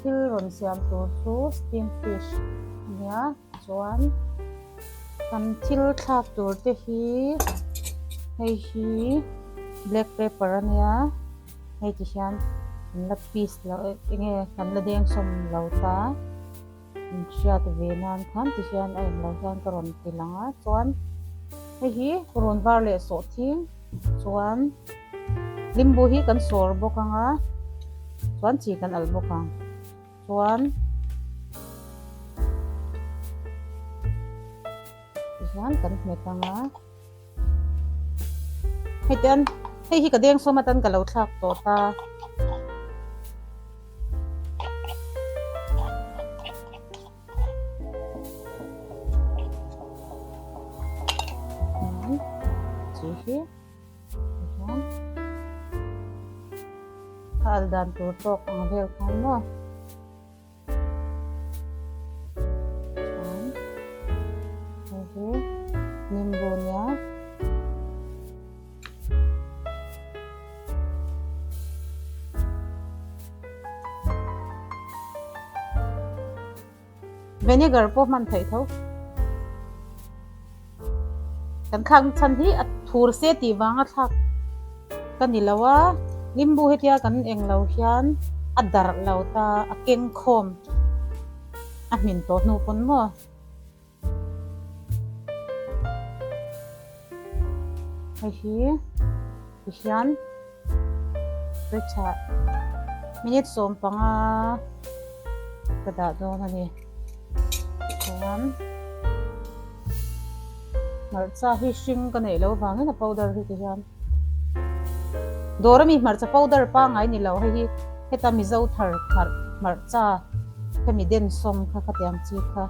thil rawn siam tur chu steam fish a nia chuan kan thil thlak tur te hi hei hi black pepper a nia hei ti hian an la piece loh eng nge kan la dengsawm lo ta in hriat ve nan khan ti hian a englo hian ka rawn ti lang a chuan hei hi rawn var leh sawhthing chuan limbu hi kan sawr bawk ang a chuan chi kan alh bawk ang chuan tihian kan hmet ang a hei te an hei hi ka dengsawm atan ka lo thlak tawh ta. Chi hi tihian a al dan tur tawk ang vel khan maw. Chuan hei hi nimbu nia. Vinegar pawh hman theih tho. Kan thlak chhan hi a thur se tih vanga thlak ka ni lo a, limbu hetia kan eng lo hian a darh lo ta, a keng khawm a hmin tawh hnu pawn maw. Hei hi tihian fridge ah minute 15 ka dah dawn a ni chuan hmarcha hi hring ka neih loh vangin a powder hi tihian dawr ami hmarcha powder pangngai ni lo hei hi heta mizo thar hmarcha hemi densawm kha khatiang chi kha.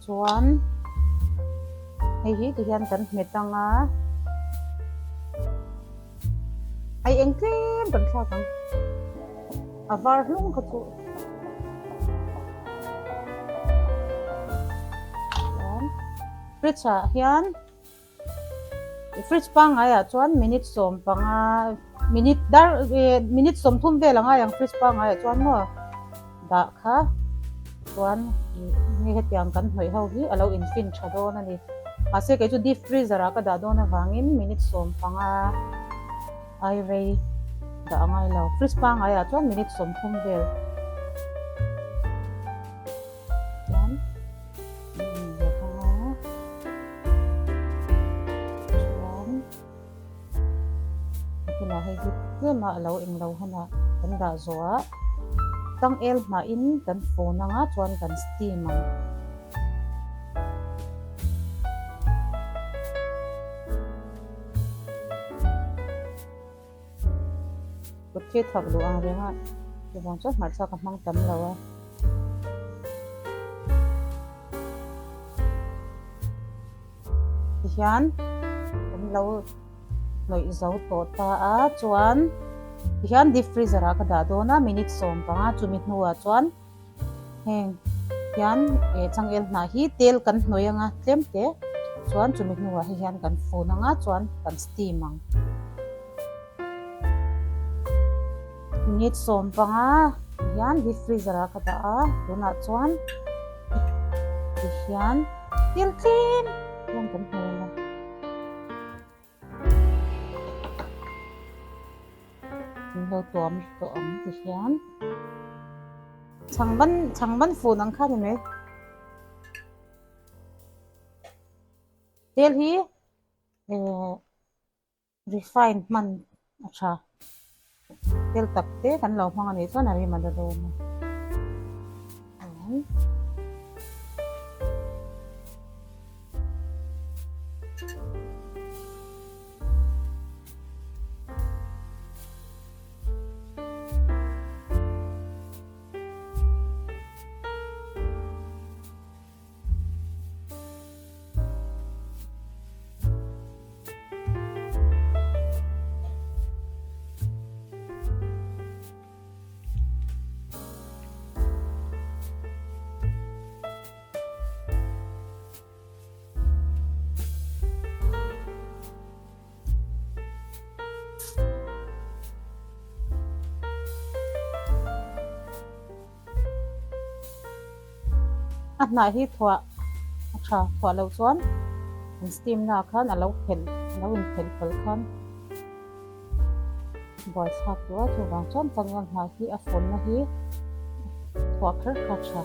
Chuan hei hi ti hian kan hmet ang a, ai eng tlem kan thlak ang, a var hlung kha chu chuan fridge ah hian. Fridge pangngai ah chuan minute 15 minute dar minute 30 vel a ngai ang fridge pangngai ah chuan maw dah kha chuan hei hetiang kan hnawih ho hi a lo in fin tha dawn a ni mahse kei chu deep freezer ah ka dah dawn avangin minute 15 ai rei dah a ngai lo fridge pangngai ah chuan minute 30 vel. Chuan chuan tunah hei hi tlem a lo eng lo hunah kan dah zawh a tangel hmahin kan fun anga chuan kan steam ang. Kut khi thak duh ang reng a, chuvang chuan hmarcha ka hmang tam lo a. Tihian kan lo hnawih zo tawh ta a, chuan tihian deep freezer ah ka dah dawn a minute 15 chumi hnuah chuan heng hian eh changel hnah hi tel kan hnawih anga tlem te chuan chumi hnuah hei hian kan fun anga chuan kan steam ang. Minute 15 hian deep freezer ah ka dah a tunah chuan tihian tel tlem hian kan hnawih anga. Min lo tuam tawh ang ti hian chhang ban chhang ban fun ang kha ni mai tel hi eh refine hman a tha tel tak te kan lo hmang a nih chuan a rim a la dawn a. A hnah hi thuah a tha thuah loh chuan an steam na ah khan a lo phelh a lo inphelh palh khan buaithlak duh a chuvang chuan changel hnah hi a funna hi thuah kher kha a tha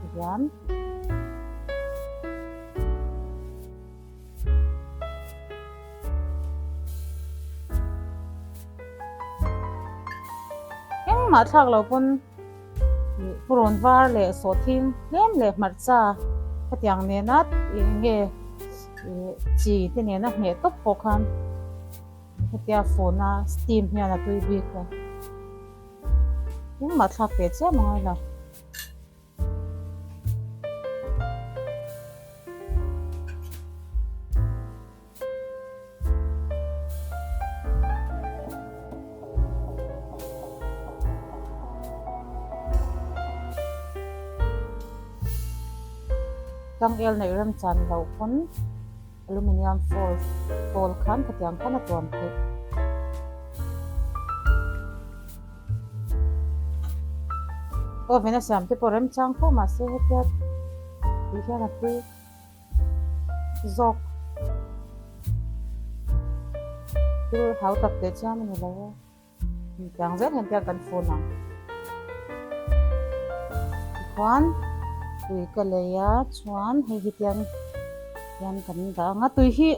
tihian. Engmah thlak lo pawn ih purun var leh sawhthing tlem leh hmarcha hetiang nena ih enge ih chi te nena hmeh tawp pawh khan hetia funa steam hian a tui bik a engmah thlak ve chiam a ngai lo. Changel neih remchan loh pawn aluminium foil pawl khan khatiang khan a tuam theih. Oven a siam te pawh remchang fo mahse hetia tih hian a tui. Zawk thil hau tak teh chiam a ni lo a, intiang zel hian tiang kan fun ang. Tikhuan tui ka lei a chuan hei hi tiang hian kan dah ang a, tui hi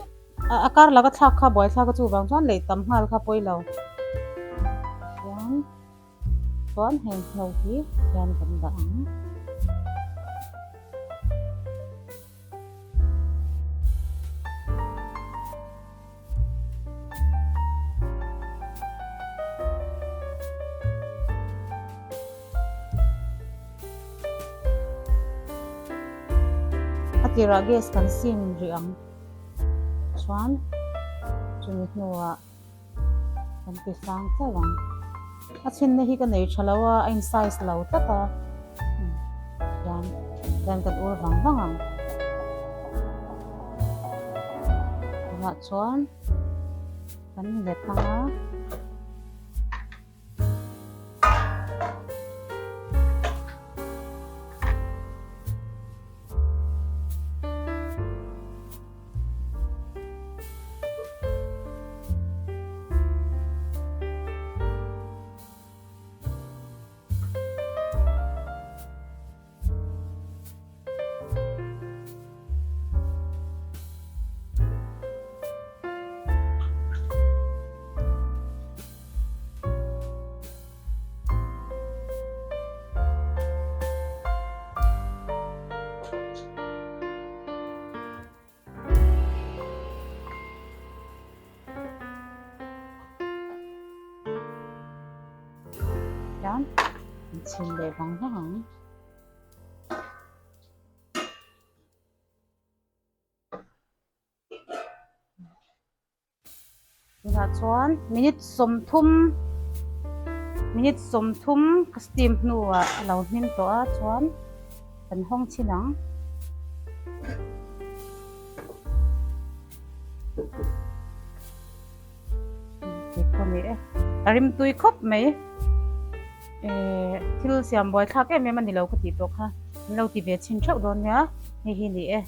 a kar laka thlak kha buai thlak a chuvang chuan lei tam nghal kha pawi lo. Chuan. Chuan heng hno hi hian kan dah ang. A tirah gas kan sim rih ang. Chuan chumi hnuah. Kan ti sang chauh ang. A chhinna hi ka nei tha lo a, a in size lo tlat a. Hian hian kan ur vang vang ang. Tunah chuan kan let ang a. Hian an chhin leh vang vang ang. Tunah chuan minute 30 minute 30 ka steam hnuah a lo hmin tawh a chuan kan hawng chhin ang. A rimtui khawp mai eh thil siam buai thlak em em a ni lo ka tih tawh kha min lo ti ve chhin theuh dawn nia hei hi ni e.